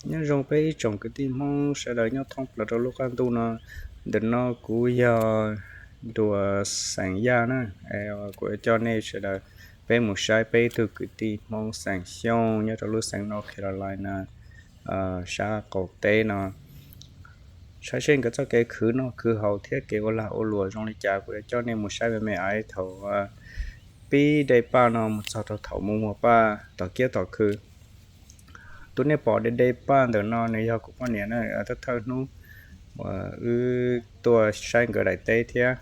Nyob zoo peb ib tsoom kwv tij Hmoob sawv daws nyob thoob plaws rau lub qab ntuj no. Ntawm no kuv yog Duas xeem Yaj na, kuv yuav coj nej sawv daws peb mus saib peb ib tug kwv tij Hmoob xeem Xyooj nyob rau lub xeev North Carolina sab qaum teb no, saib seb nkawd txoj kev khwv noj khwv haus thiab kev ua lag ua luam zoo li cas. Kuv yuav coj nej mus saib me me aiv thaum pib de paj no mus txog rau thaum mus muag paj tom kiab tom khw. Tus nej pom de de paj ntawm no nws yog kuv poj niam na, thawj thawj hnub uas wb tuaj saib nkawd daim teb thiab.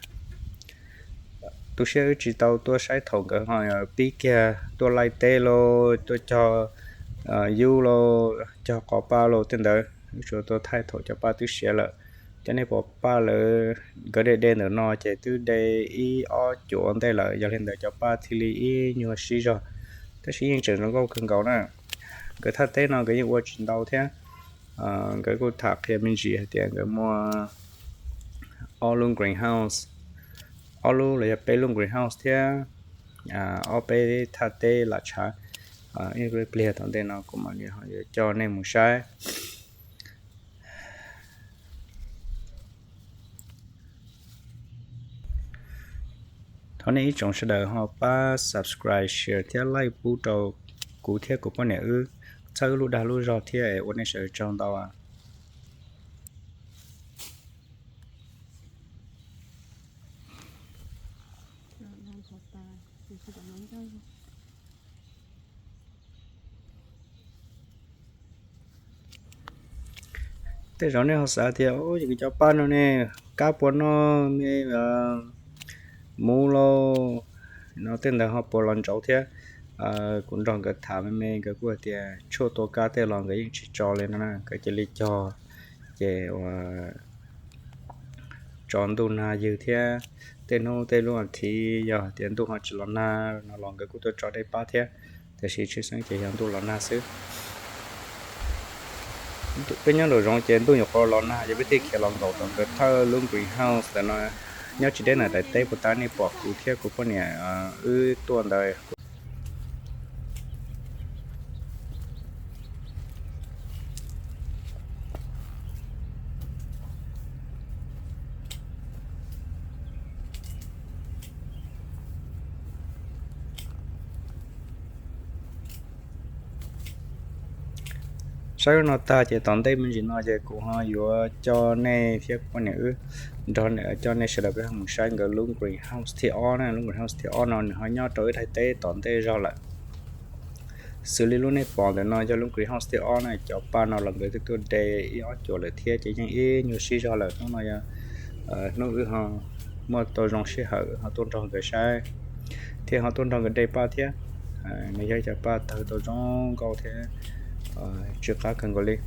Tu siab wb tsis tau tuaj saib thaum nkawd ho pib kiag tuaj laij teb los tuaj cog yub los cog qos paj los tej ntawd, wb tsuas tuaj thaij thaum cov paj twb siav lawm. Cov nej pom paj lawv nkawd de de ntawm no ces twb de ib ob cuam ntej lawm, yog li ntawd cov paj thiaj li ib nyuag sib zog, tab sis yeej tseem zoo nkauj kawg nkaus na. Nkawd thaj teb no nkawd yeej ua tsis ntau thiab. Nkawd kuj tham qhia me ntsis hais tias nkawd muaj ob lub greenhouse, ob lub los yog peb lub greenhouse thiab ob peb thaj teb lam tshav. Ib pliag tom ntej no kuv mam li ho yuav coj nej mus saib. Thov nej ib tsoom sawv daws ho pab subscribe, share thiab like pub rau kuv thiab kuv poj niam wb txhawb wb lub dag lub zog thiab es ua nej sawv daws tsaug ntau. Tej zaum nej ho xav tias, Ub, cov paj no ne, kab puas noj me muv lauj, no tej ntawd ho puas los ntsauv thiab? Kuv nrog nkawd tham me me nkawd kuj hais tias tshuaj tua kab tej los nkawd yeej tsis tso li no na, nkawd cia li cog ces ua tso ntuj nag ywg thiab. Tej hnub tej lub as thiv yog tias ntuj ho tsis los nag no los nkawd kuj tuaj tso dej pab thiab, tiam sis tshwj xeeb ces yog ntuj los nag xwb. Peb nyob nraum zoov ces ntuj nyuam qhuav los nag ces peb thiaj khiav los nkaum rau nkawd thawj lub greenhouse ntawm no. Nyob tsis deb ntawm daim teb puag ta nej pom kuv thiab kuv poj niam wb tuaj ntawd. Saib no tag ces tom ntej me ntsis no ces kuv ho yuav coj nej thiab kuv poj niam wb nrog, coj nej sawv daws peb ho mus saib nkawd lub greenhouse thib ob na. Lub greenhouse thib ob no nws ho nyob rau ib daim teb tom ntej zog lawm. Xws li lub nej pom ntawm no yog lub greenhouse thib ob na, cov paj no los nkawd twb tuaj de ib ob cuam lawm thiab ces yeej ib nyuag sib zog lawm. Hnub no yog hnub wb ho muaj tau zoo sij hawm ho tuaj nrog nkawd saib thiab ho tuaj nrog nkawd de paj thiab. Nws yog cov paj tawg tau zoo nkauj thiab tsw qab kawg nkaus li.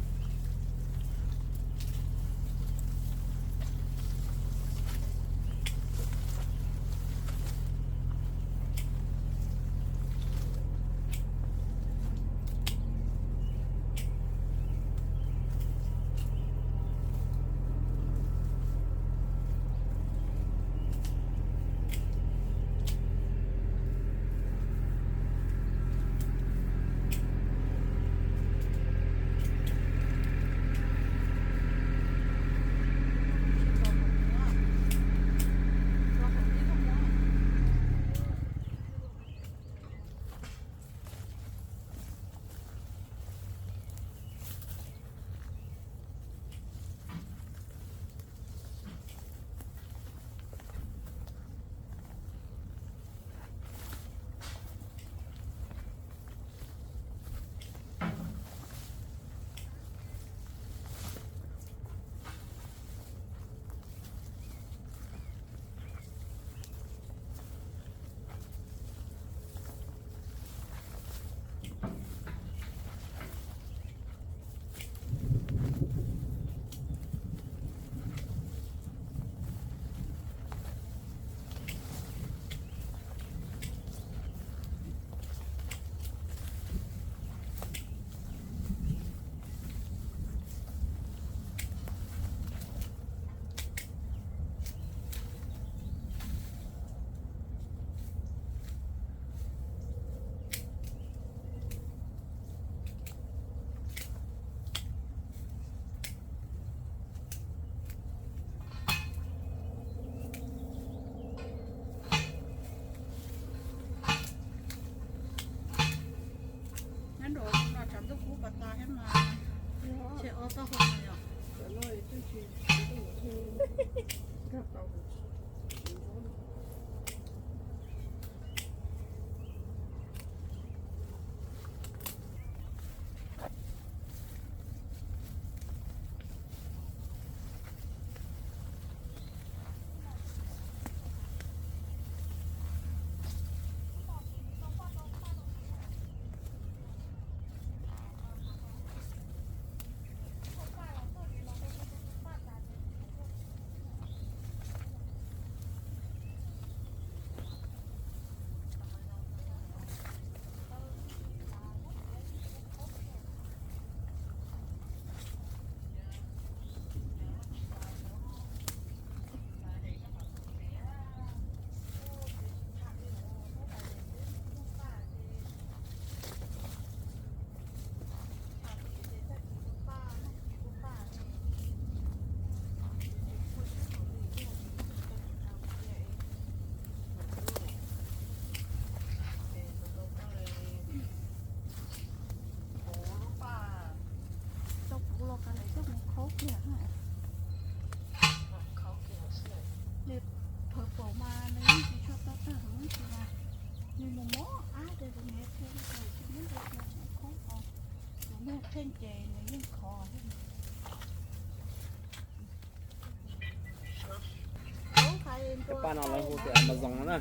Cov paj no lawv hu tias Amazon no na.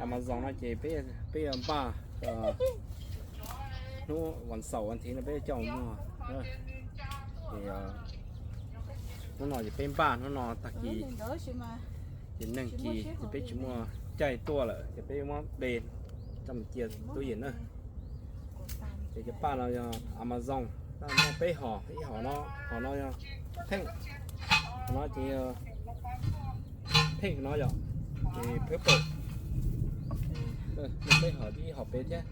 Amazon no ces peb, peb yuav npaj, hnub vas xaum vas thiv no peb coj mus muag. Ces hnub no ces peb npaj hnub no tag kis, ces neeg kis ces peb tsis muaj caij tuaj lawm ces peb muab de coj mus cia tub yeem na. Ces cov paj no yog Amazon, muaj peb hom, ib hom no, hom no yog pheej, hom no ces yog pheej no yom, ces purple, muaj peb hom, ib hom pem thiab.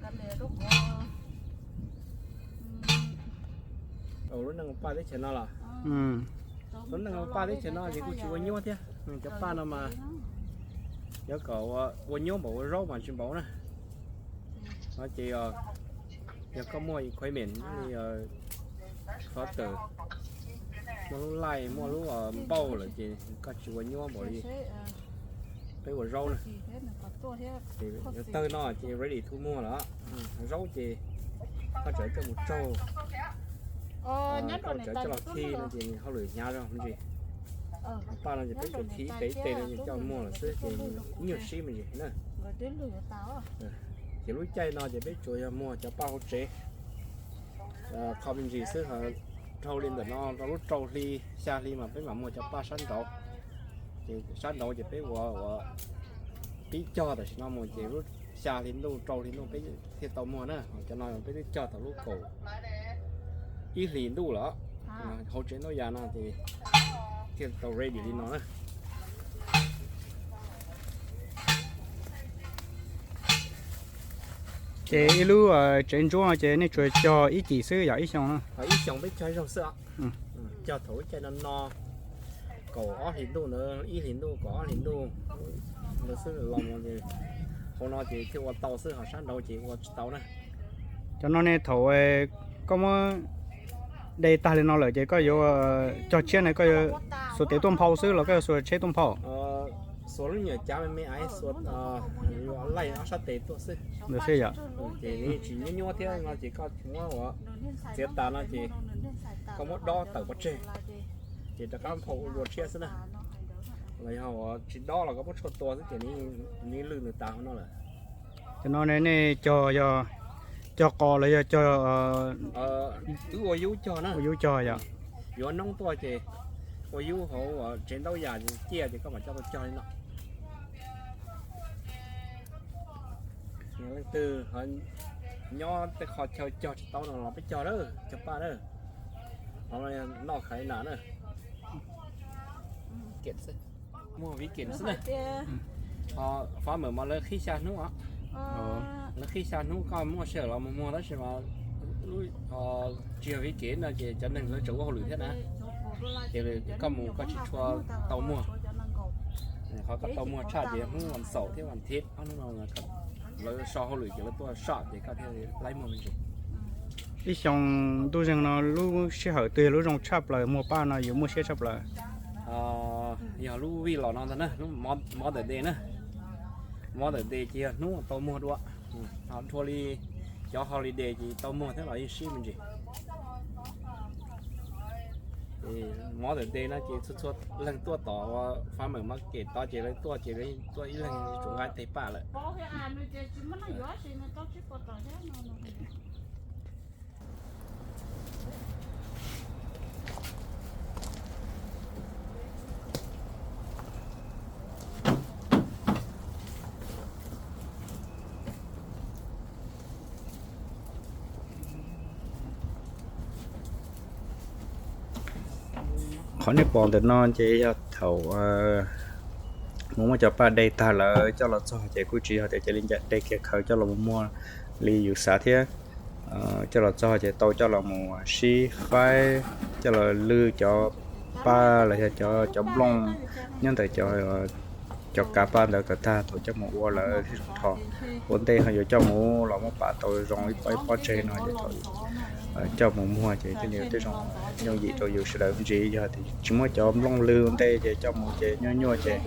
Lub neej ua paj teb chaws no los, lub neej ua paj teb chaws no ces kuj tsis ua nyuab thiab. Cov paj no mas yuav kom ua nyuab npaum ua zaub mas tsis npaum na. No ces yog koj muaj equipment, xov tawm, muaj lub laij, muaj lub npauj lawm ces koj tsis ua nyuab npaum li peb ua zaub na. Ces yuav tawg no ces ready thu muag lawm. Zaub ces koj tseem coj mus tsaug, koj tseem coj los khi no ces nws hauj lwm hnyav zog me ntsis. Paj no ces peb tsuas khi ib pem ib pem no ces coj muag lawm xwb ces ib nyuag sib me ntsis na. Ces lub caij no ces peb tsuas yog muag cov paj hauv tsev qho me ntsis xwb. Dhau li ntawm no rau lub rau hli xya hli mas peb mam muag cov paj sab nraud. Ces sab nraud ces peb ua, ua pib cog tam sim no mus ces lub xya hli ntuj rau hli ntuj peb thiaj tau muag na. Cov no peb twb cog thaum lub kaum ib hlis ntuj lawm, hauv tsev ntau yam no ces thiaj tau ready li no na. Ces ib lub tsev ntsuab ces nej tsuas cog ib cim xwb yom, ib xyoo na? Ib xyoo peb cog ib zaug xwb. Cog thaum lub caij no no, kaum ob hlis ntuj ntawd, ib hlis ntuj kaum ob hlis ntuj ntawd xwb los, hauv no ces thiaj ua tau xwb, ho sab nraud ces ua tsis tau na. Cov no ne thaum koj muab de tag li no lawm ces koj yuav cog tshiab ne, koj yuav xuas tes tuaj nphau xwb los koj yuav xuas tsheb tuaj nphau? Xuas lub nyuam cav me me, xuas laij ob sab tes tuaj xwb. Ntawd xwb yom. Ces nws tsis nyuab nyuab thiab no ces koj muab ua txiav tas no ces koj muab dob tawm pov tseg, ces rov qab nphau ua dua tshiab xwb na. Los yog tsis dob los koj muab tshuaj tua xwb ces nws lwj nws tas hauv no lawm. Cov no ne nej cog, yog cog qos los yog cog? Wb ua yub cog na. Ua yub cog yom. Yuav noob tuaj ces ua yub hauv tsev ntaub yam ciaj ces koj mam coj tuaj cog li no. Leej twg nyob tej qhov chaw cog tsis tau no los peb cog lawm, cog paj lawm. Noj khaiv nas na. Muag viv kem xwb na. Fab mem mas lawv qhib xya hnub os. Lawv qhib xya hnub koj muaj sij hawm los mus muag tab sis mas tsis yog viv kem no ces cov neeg lawv tseem ua hauj lwm thiab na. Ces koj mus koj tsis tshua tau muag. Qhov koj tau muag tshaj ces hnub vas xaum thiab vas thiv ob hnub no lawv so hauj lwm ces lawv tuaj sam ces koj thiaj laib muag me ntsis. Ib xyoo ntuj zeeg no lub sij hawm twg yog lub zoo tshaj plaws muag paj no yus muaj siab tshaj plaws? Yog lub vij los no ntag na, lub Mother's Day na. Mother's Day ces yog hnub tau muag dua. Ho dhau li cov holiday ces tau muag thiab los yeej sib me ntsis. Mother's Day no ces txhua txhua leeg tuaj tom farmers market tod ces lawv tuaj ces lawv tuaj ib leeg tsuas nqa teg paj lawm. Qhov nej pom ntawm no ces yog thaum mus muab cov paj de tag lawm coj los txog ces kuj tsis yog tias cia li ncaim de kiag khaws coj los mus muag li yus xav thiab. Coj los txog ces tau coj los mus sib faib, coj los lwj cov paj los yog cov nplooj nyob ntawm cov kav paj ntawd kom tag thaum coj mus ua lawm thiab. Thaum ua ntej ho yuav coj mus los muab pam tau zoo ib pob ib pob tseg no ces thaum coj mus muag ces thiaj li tej zoo yooj yim rau yus sawv daws me ntsis. Yog tias tsis muab cov nplooj lwj ua ntej ces coj mus ces nyuaj nyuaj ces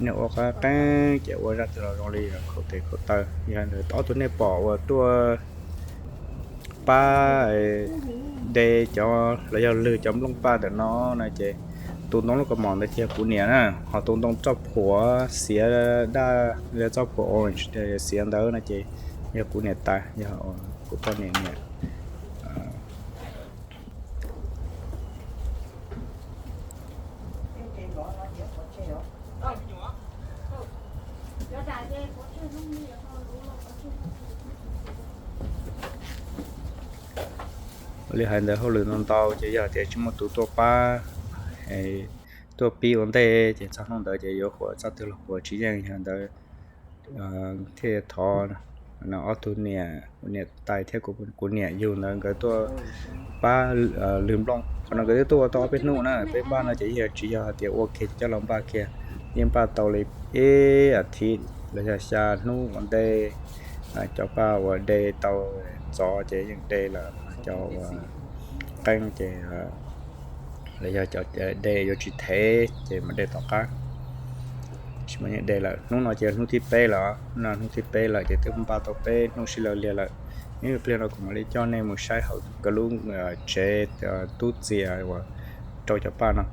nej ua qab qeeb ces ua zaj twg los zoo li khaum tes khaum taw. Yog ob tug nej pom uas tuaj pab de cov los yog lwg cov nplooj paj ntawm no na ces tus ntoo lub kaus mom ntawd ces yog kuv niam na, ho tus ntoo txoj phuam xiav daj, txoj phuam orange xiav ntawd no ces yog kuv niam tais, yog kuv poj niam niam. Li hais ntawd hauj lwm ntau ntau ces yog tias tsis muaj tus tuaj pab, tuaj pib ua ntej ces txog hnub ntawd ces yuav huam txoj twg los huam tsis yeej. Yog ntawd thiaj thov ob tug niam, kuv niam tais thiab kuv niam yug ntawd nkawd tuaj pab lwg nplooj. Qhov no nkawd twb tuaj ua tau ob peb hnub na, peb npaj no ces yeej tsis yog hais tias ua kiag coj los npaj kiag, yeej npaj tau li ib as thiv los yog xya hnub ua ntej. Cov paj uas de tau ntxov ces yeej de lawm, cov uas qeeb ces los yog cov de yuav tsis thev ces mam de tom qab. Tsis muaj yeej de lawm. Hnub no ces hnub thib peb lawm, hnub no hnub thib peb lawm ces twb npaj tau peb hnub sib law liag lawm. Ib pliag no kuv mam li coj nej mus saib hauv nkawd lub tsev tub txias uas rau cov paj no.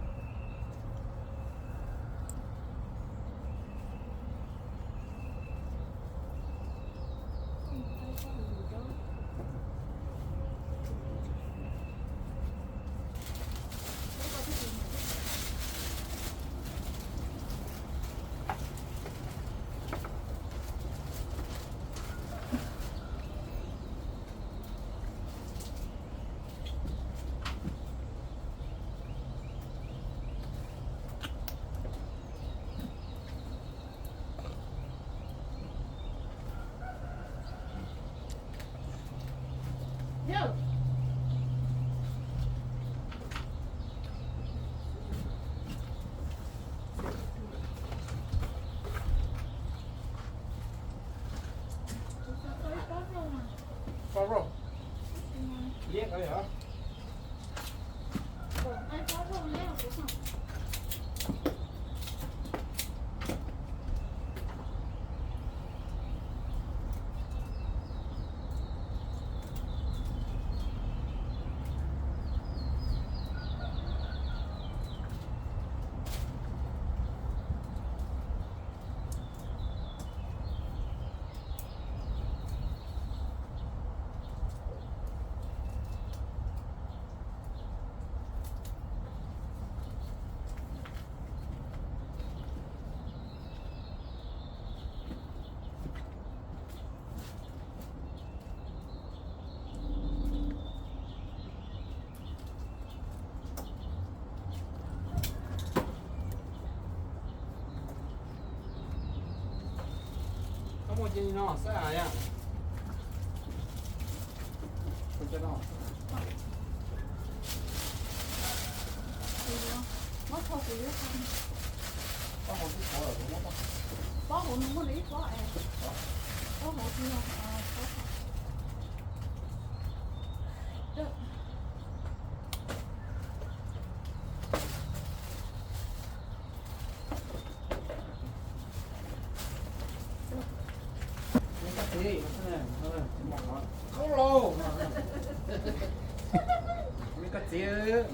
Txiv,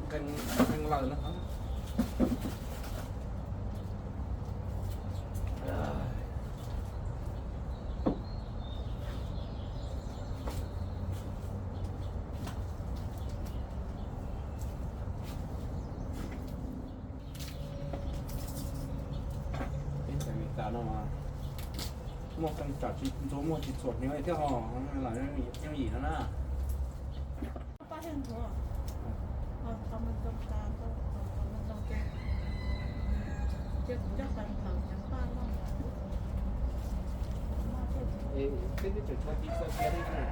nqee lawm no. Peb cov Meskas no mas muaj qee tsam ntxuav muag tsis txhuam hniav thiab ho, los yooj yim no na. Peb twb tseem tshuav tiv xaws kiag li na.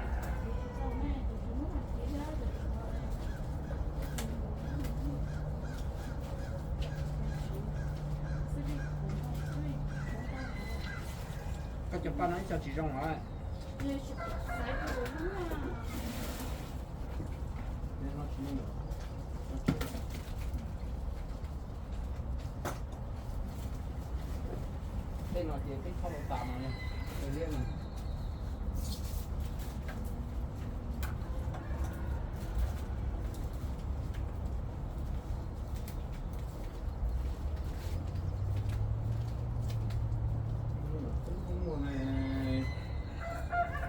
Koj cov paj no ib co tsis zoo lawm. Tej no ces peb thauj los tas mas liab na. Tub muag ne,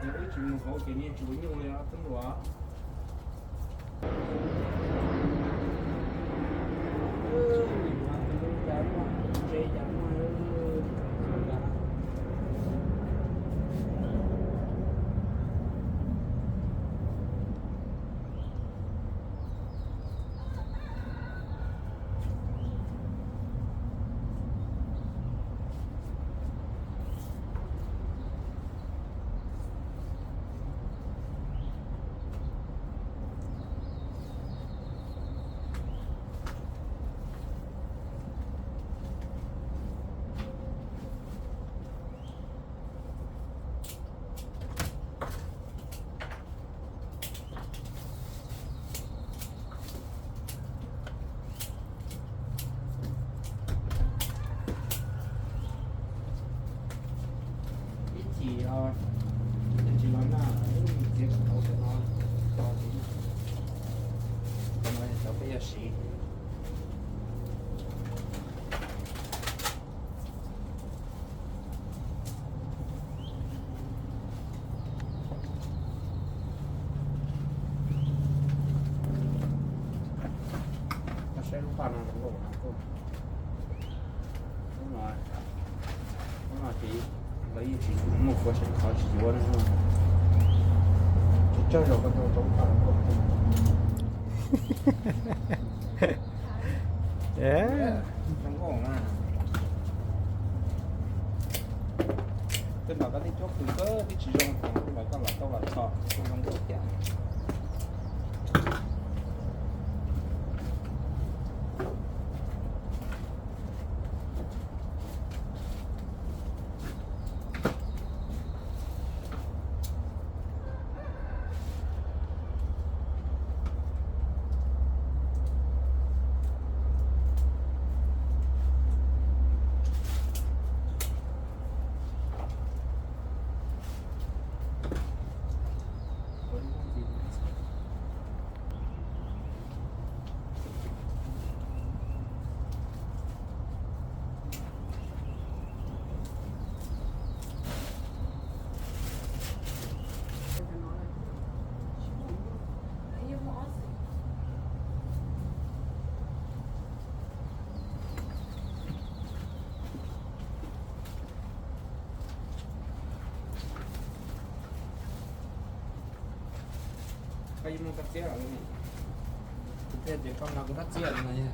yog wb tsis mus hauv ces niag tsis ua nyuj li os tub hluas. Ib chim tsis los nag, txiav kom tau tej no, cov no cov peb yuav siv. Koj saib lub paj no zoo nkauj no, lub no, lub no ces lawv yeej tsis muaj kua sab qhov tsis yuav no. Tsis tsawg zaus koj tau rau lub paj no. Zoo nkauj na. Tej nram koj tej cuab pwm kawg twb tsis zoo, tej nram koj los tau los txhom zoo nkauj thiab. Koj yuav muaj koj txiab los? Kuv thiaj tias koj nqa kuv rab txiab no yog.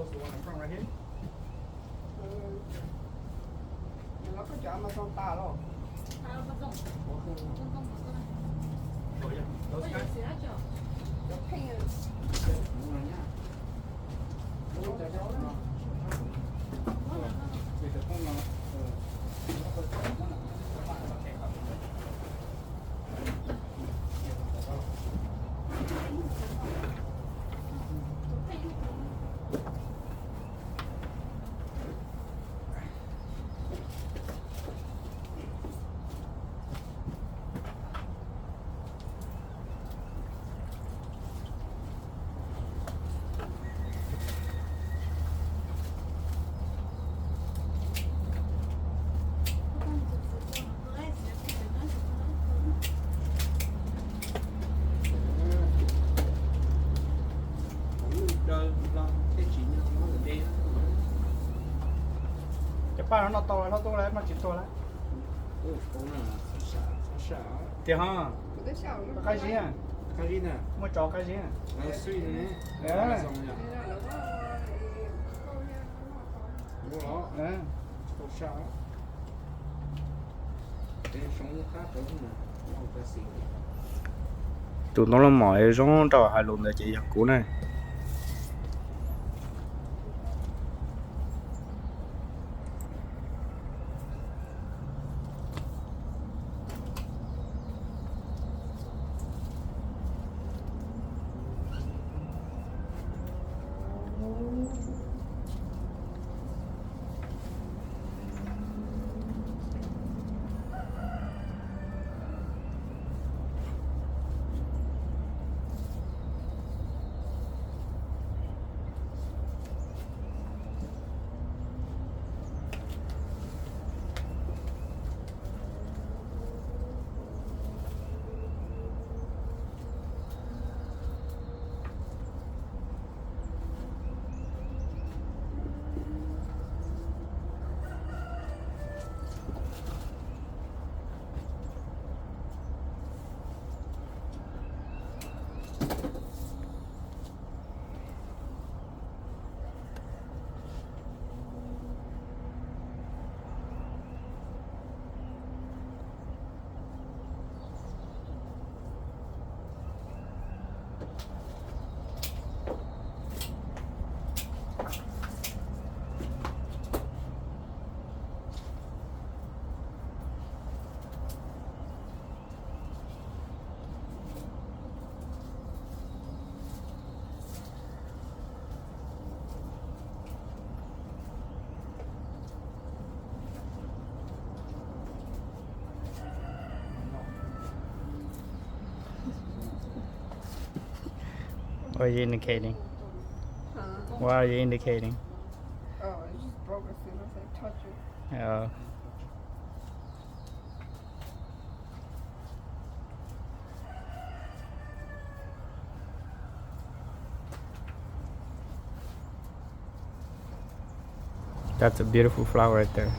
Those the one in front right here? Los koj cov Amazon tas los? Those guys? Cov pink. Cov paj no noj tau los noj tuaj lawm, noj tsis tuag lawm. Tiag ho, qab zib, muaj tsov qab zib. Tus ntoo loj mom zoo nraug hais lus ntawd ces yog kuv na. What are you indicating? Huh? What are you indicating? Oh, it just broke as soon as I touch it. Oh. That's a beautiful flower right there.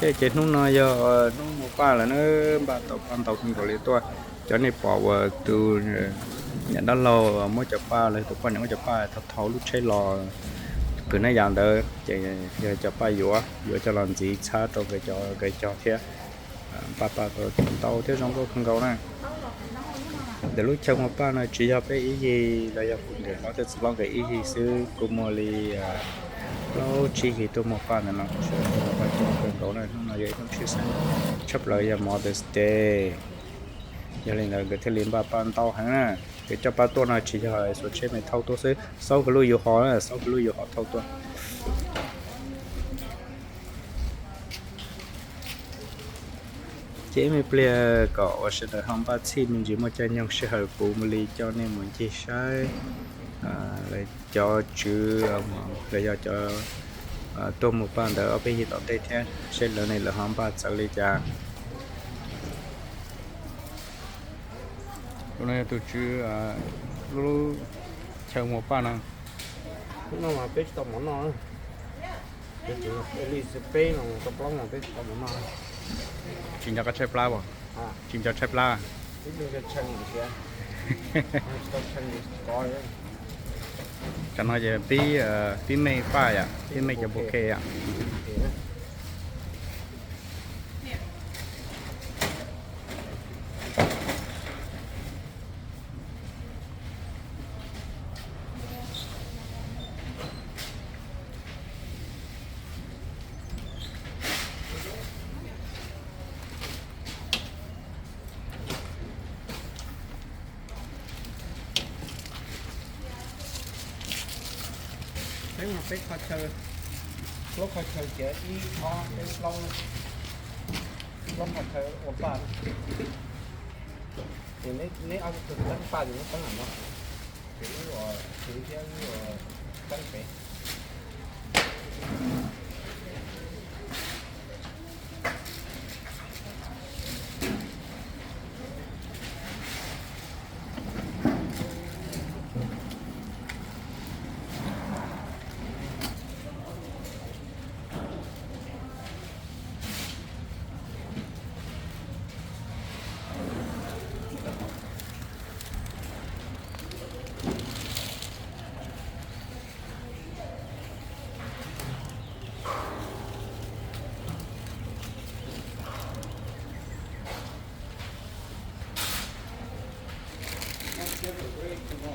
Ces hnub no yog hnub muag paj lawm na, npaj tau paj ntau kawg nkaus li tuaj. Cov nej pom uas tus niam dab laug muab cov paj, los tus poj niam muab cov paj thau thau lub tsheb los pw na yam ntawd ces yog cov paj yuav, yuav coj los ntxiv txhab rau nkawd cov, nkawd cog thiab. Npaj paj tau ntau thiab zoo nkauj kawg nkaus na. Ntawm lub chaw muag paj no tsis yog peb ib yig los yog kuv niam hlob thiab txiv hlob nkawd ib yig xwb, kuj muaj li plaub tsib yig tuaj muag paj ntawm no, sawv daws tuaj muag paj coob kawg nkaus na. Hnub no yog ib hnub tshwj xeeb tshaj plaws yog Mother's Day, yog li ntawd nkawd thiaj li npaj paj ntau heev na. Nkawd coj paj tuaj no tsis yog xuas tsheb me thauj tuaj xwb, xauj kawg lub yus hos, xauj kawg lub yus hos thauj tuaj. Ces ib me pliag kom uas sawv daws ho npaj txhij me ntsis muaj caij nyoog sij hawm kuv mam li coj nej mus ncig saib lawv cov tswv, los yog cov tuaj muag paj ntawd ob peb yig tom ntej thiab, seb lawv ne lawv ho npaj txawv li cas. Tus no yog tus tswv lub chaw muag paj no. Hnub no mas peb tsis tau mov noj. Peb li xwb, peb no tau plaub no peb tsis tau mov noj. Tsis nco qab tshaib plab as? Tsis nco tshaib plab. Tam no ces pib, pib me paj yom, pib me cov bouquet yom. Peb mas peb qhov chaw, plaub qhov chaw ces ib ob peb plaub, plaub qhov chaw ua paj. Ces neb ob tug teeb paj ces neb teeb ntawm no, ces wb ua tswv thiab wb ua teeb pem.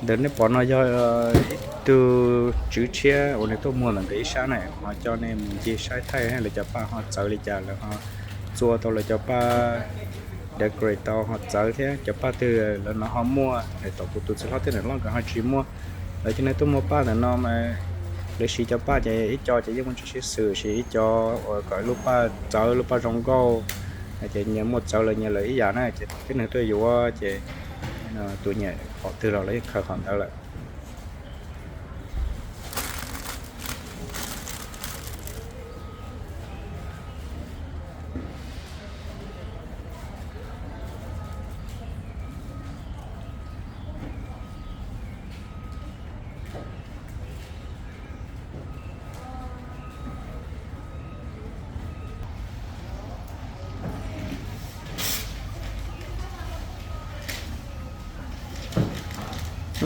Ntawm nej pom no yog ib tug tswv tshiab uas nws tuaj muag ntawm nkawd ib sab na, ho coj nej mus ncig saib thaij lawv cov paj ho txawv li cas, lawv ho txua tau lawv cov paj, decorate tau ho txawv thiab cov paj twg lawv no ho muaj, tom kuv tus txiv hlob thiab niam hlob nkawd ho tsis muaj. Lawv cov neeg tuaj muag paj ntawm no mas lawv siv cov paj ces ib co ces yeej muaj tsis sib xws, siv ib co uas kom lub paj txawv lub paj zoo nkauj, ces nyias muaj txawv lawv nyias lawv ib yam na, ces tib neeg tuaj yuav ces tus nyiam qhov twg los lawv yeej khaws qhov ntawd lawm.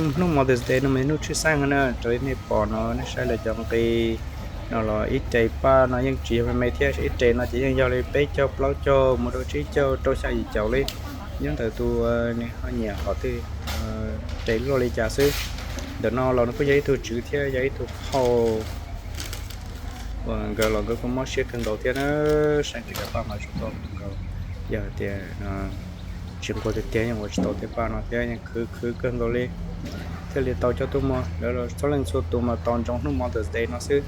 Hnub Mother's Day no mas hnub tshwj xeeb na, raws li nej pom no nej saib lawv cov nqi no los ib re paj no yeej tsis yog me me thiab, ib re no ces yeej yog li peb caug plaub caug mus rau tsib caug rau xya yim caum li, nyob ntawm tus nws ho nyiam qhov twg, re luaj li cas xwb. Ntawm no los nws kuj yog ib tug tswv thiab yog ib tug phauj uas nkawd los nkawd kuj mob siab kawg nkaus thiab na, saib nkawd cov paj mas zoo nkauj kawg nkaus. Yog tias tsis nquag tiag tiag yeej ua tsis tau tej paj no thiab, yeej khwv khwv kawg nkaus li. Thiaj li tau coj tuaj muag, lawv los txhua leej txhua tus mas tos ntsoov hnub Mother's Day no xwb.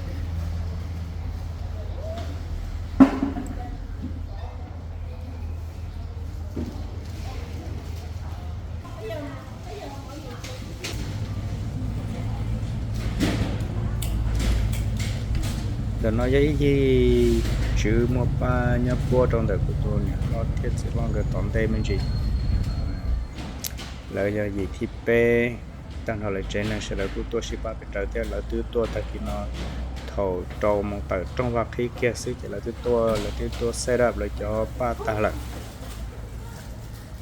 Ntawm no yog ib yig tswv muag paj nyob puab rau ntawm kuv tus niam hlob thiab txiv hlob nkawd tom ntej me ntsis. Lawv yog yim thib peb, tag nrho lawv tsev neeg sawv daws kuj tuaj sib pab pes rawv thiab, lawv twb tuaj tag kis no thaum Thaum rau moos tawm rooj vaj qhib kiag xwb ces lawv twb tuaj, lawv twb tuaj set up lawv cov paj tag lawm.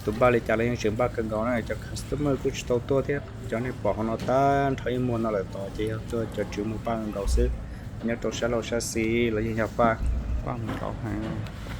Tus npaj li cas los yeej tseem npaj kawg nkaus na, cov customer kuj tsis tau tuaj thiab. Cov nej pom hauv no tag nrho ib muag no lawm tod ces yog tuaj cov tswv mus paj nkaus xwb. Nyob rau sab laug sab xis los yeej yog paj, paj mus nkaus heev.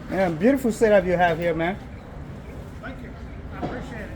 Yeah, beautiful setup you have here, man. Thank you. I appreciate it.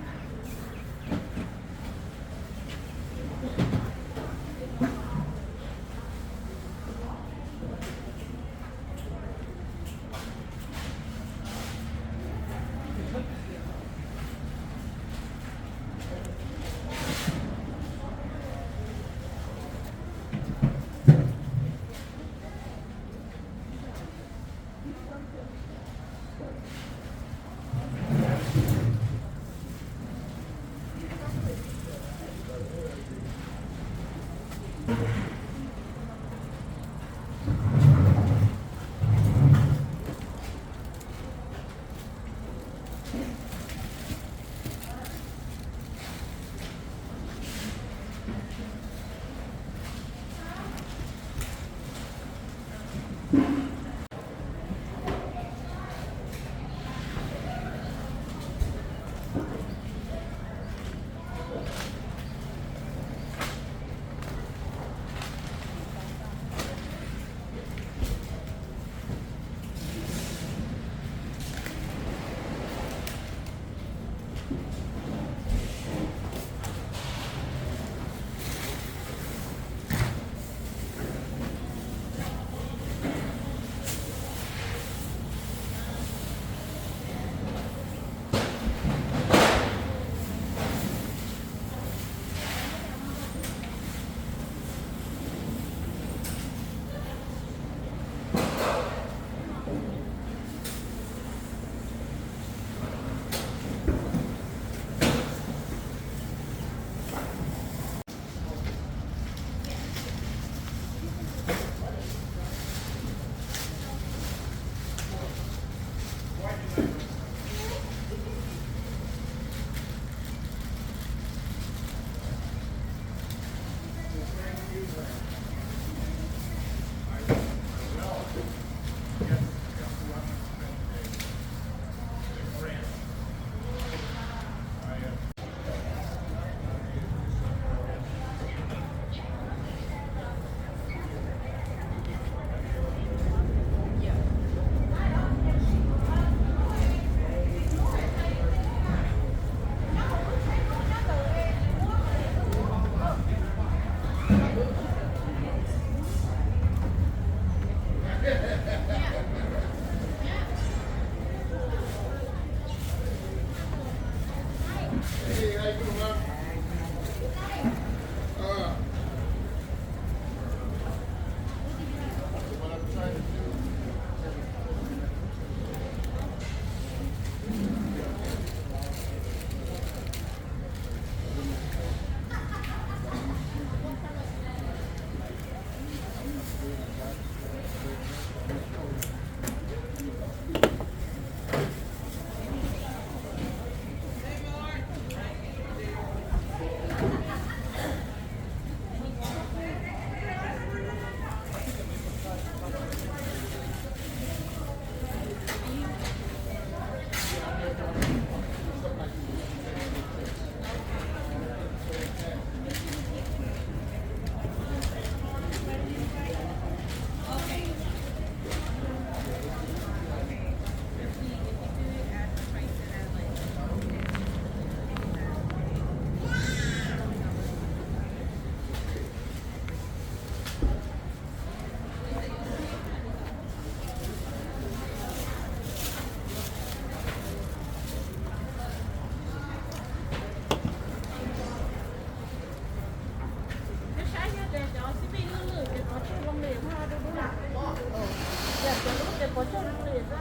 Cov lub ces pov tseg li xwb.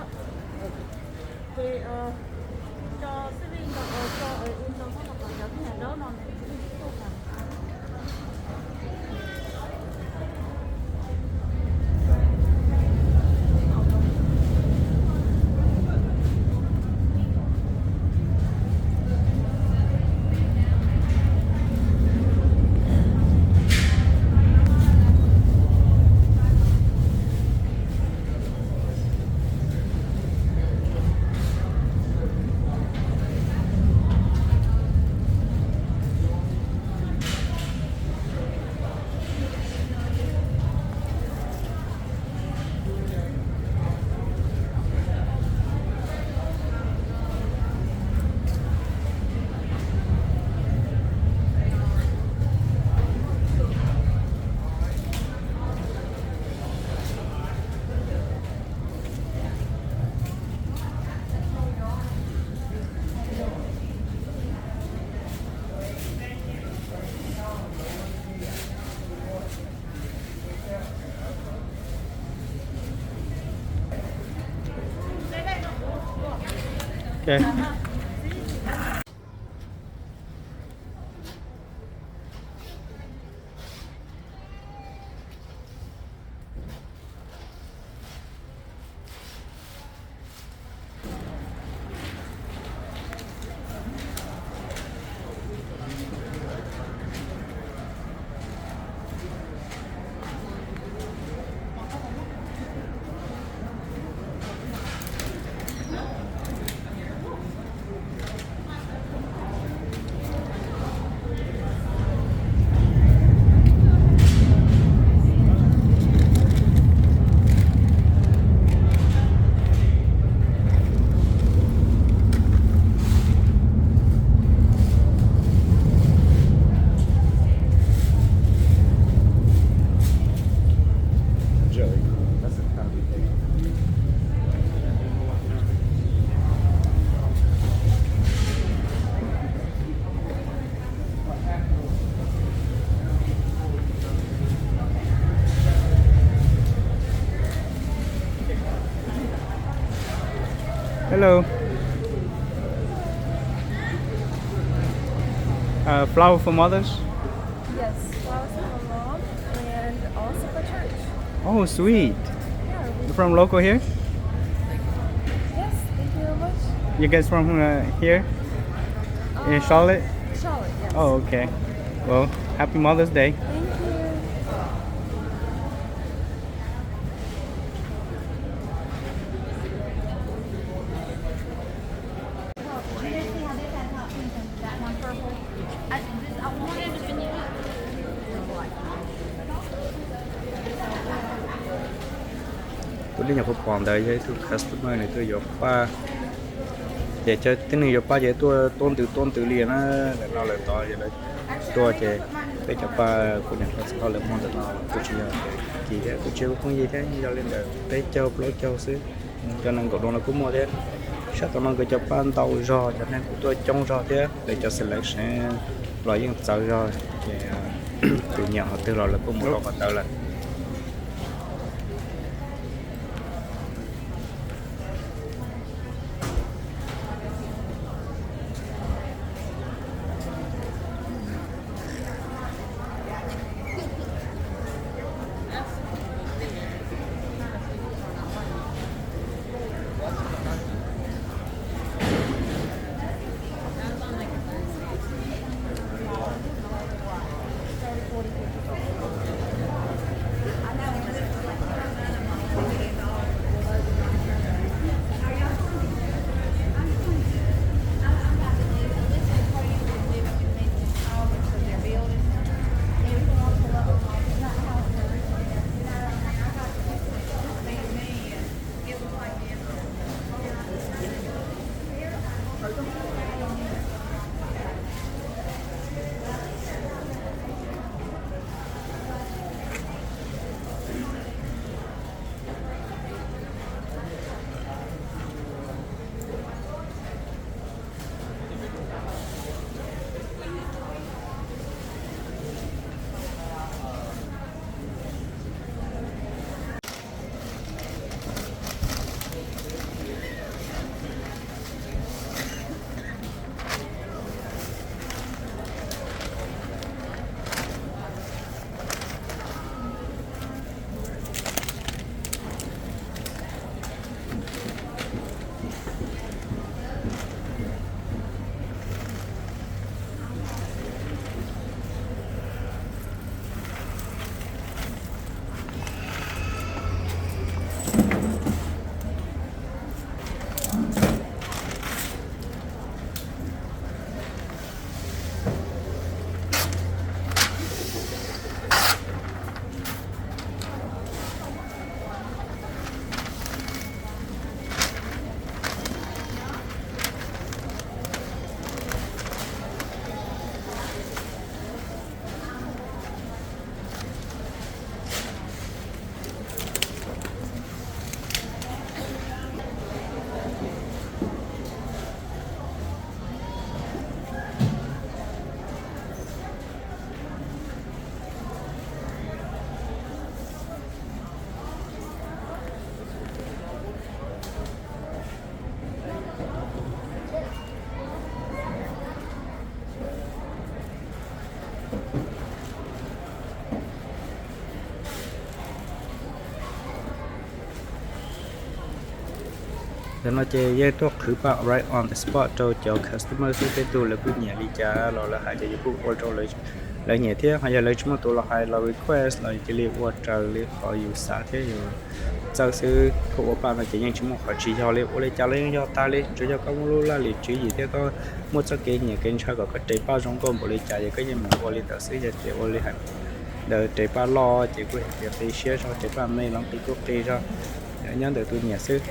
Ces tso xib lij nto, tso ib nto, cov me nyuam dawb no. Ok. Hello. Uh, flower for mothers? Yes, flowers for mom and also for church. Oh, sweet. Yeah, we... You from local here? Yes, thank you very much. You guys from uh, here? In Charlotte? Charlotte, yes. Oh, okay. Well, happy Mother's Day. Thank you. Tus li nyuam qhuav pom ntawd yog ib tug customer nws tuaj yuav paj. Ces cov tib neeg yuav paj ces tuaj tuab ntws tuab ntws li na, ntawm no lawm tod lawv tuaj ces peb cov paj kuv niam paj txhawb lawv muag ntawm no kuj tsis yog kis thiab, kuj tsis yog phooj ywg thiab, yog li ntawm peb caug plaub caug xwb. Cov nees nkaum dua no kuj muaj thiab. Sab tom no nkawd cov paj ntau zog, cov neeg kuj tuaj coob zog thiab, lawv cov selection los yeej txawv zog, ces tus nyiam qhov twg los lawv kuj mus rau qhov ntawd lawm. Ntawm no ces yeej tuaj qhwv paj right on the spot rau cov customer xwb, tej tug lawv kuj nyiam li cas los lawv hais ces yus kuj ua rau lawv nyiam thiab. Ho yog lawv tsis muaj tus los hais los request los cia li ua raws li qhov yus xav thiab yus txawj xwb. Koj ua paj no ces yeej tsis muaj qhov tsis yog li, ua li cas los yeej yog tag li, tsuas yog koj muaj lub laj lim tswv yim thiab koj muaj txoj kev nyiam kev ntshaw kom koj res paj zoo nkauj npaum li cas ces koj yeej mus ua li ntawd xwb. Yog tias ua li hais ntawd res paj loj ces kuj yog tias qi siab zog, res paj me los qi kuj qi zog, nyob ntawm tus nyiam xwb.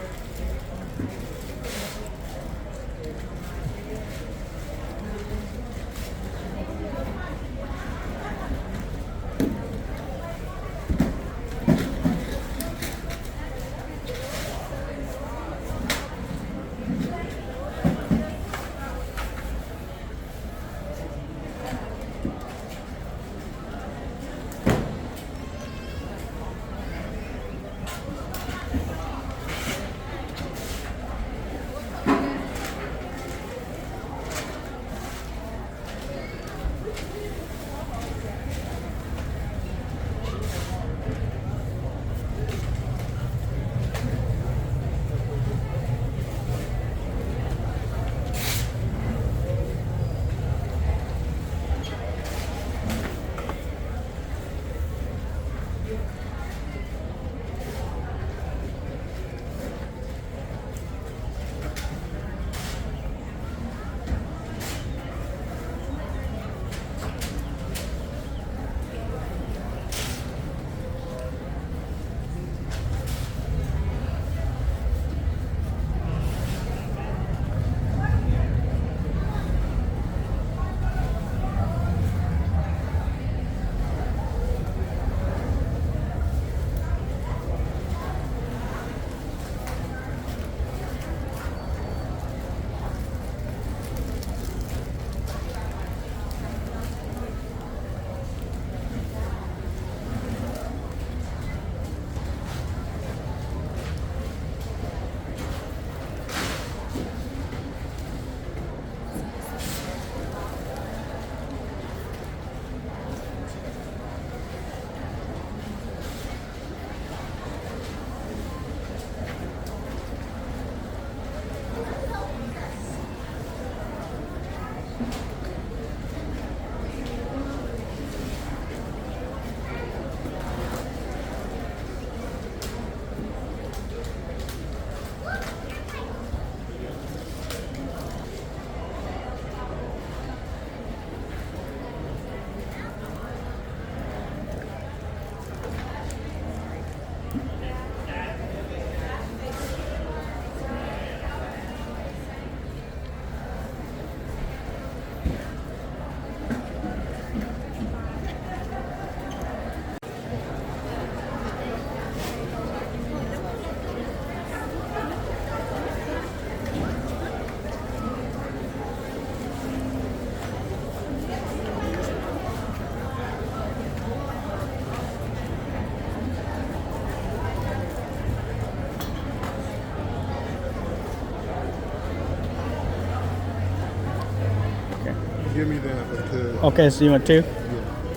Okay. Give me that one too. Okay, so you want two? Yeah.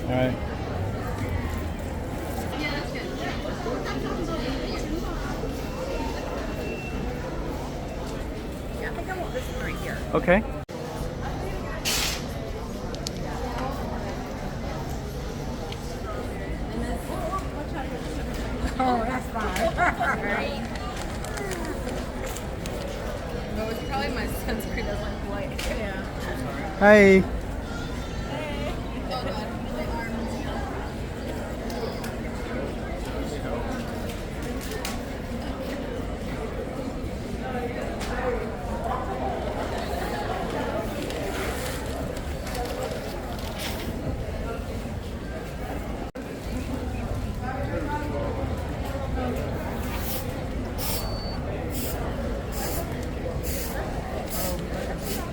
All right. Yeah, I think I want this one right here. Okay. Oh, that's fine. Right. No, it's probably my sunscreen that's, like, white. Yeah. Hi. Hey. Oh, God. My arms.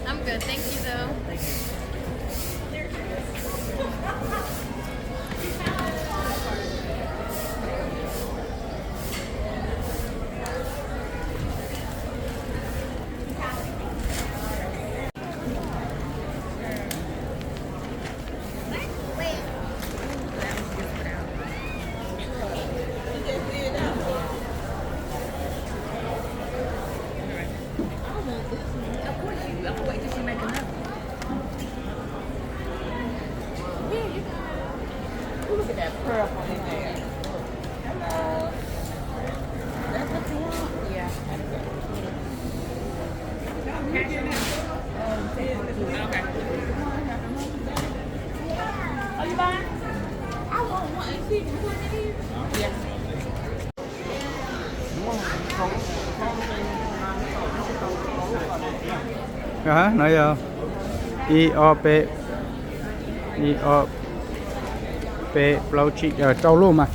I'm good, thank you, though. Wait till she make another. Yeah, you can. Ooh, look at that purple in there. Hello. That's what you want? Yeah. Okay. Are you buying? I want one and see if you put it in. Yeah. Aha, no yog ib ob peb, ib ob peb plaub tsib, rau lub mas.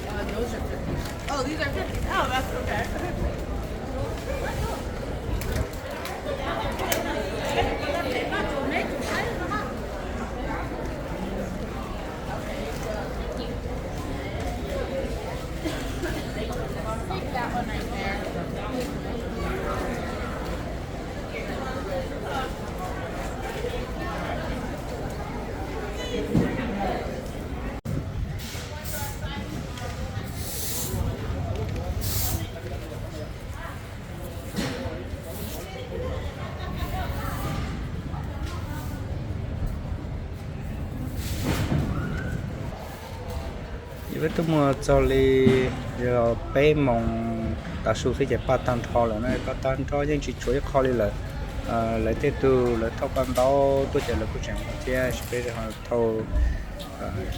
Oh, these are fifty. Oh, these are fifty. Oh, that's okay. Stick that one right there. Peb twb mus txog li yog peb moos tav su xwb ces paj tag nrho lawm na, paj tag nrho yeej tsis tshuav ib qho li lawm. Lawv tej tug lawv thauj paj ntau tuaj ces lawv kuj tseem mus thiab, tab sis peb ho thauj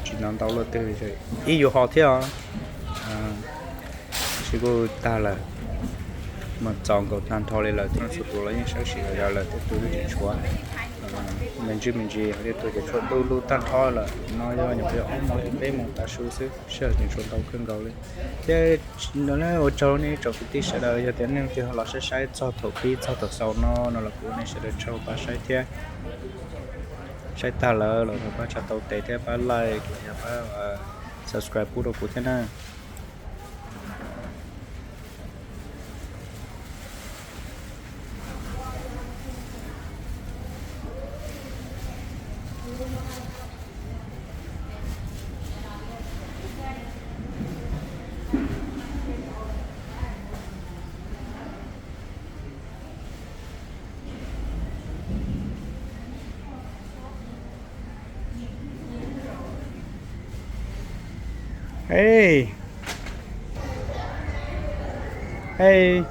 tsis ntau ntau luaj twg, ib yus ho thiab os. Tab sis kuj tag lawm, mus txog nkaus tag nrho li lawm, txhua tus los yeej sawv tsis tau los tej tug twb tsis tshuav me ntsis me ntsis, tej tug ces tshuav du lug tag nrho lawm. No yog nyuam qhuav yog ob moos peb moos tav su xwb, sij hawm tseem tshuav ntau kawg nkaus li. Thiab ua tsaug nej tsoom kwv tij sawv daws, yog tias nej leej twg los saib saib txog thaum pib txog thaum xaus no no los kuv ua nej sawv daws tsaug pab saib thiab. Saib tag lawm los pab tsa tau tes thiab pab like los yog pab subscribe pub rau kuv thiab na. Hey. Hey.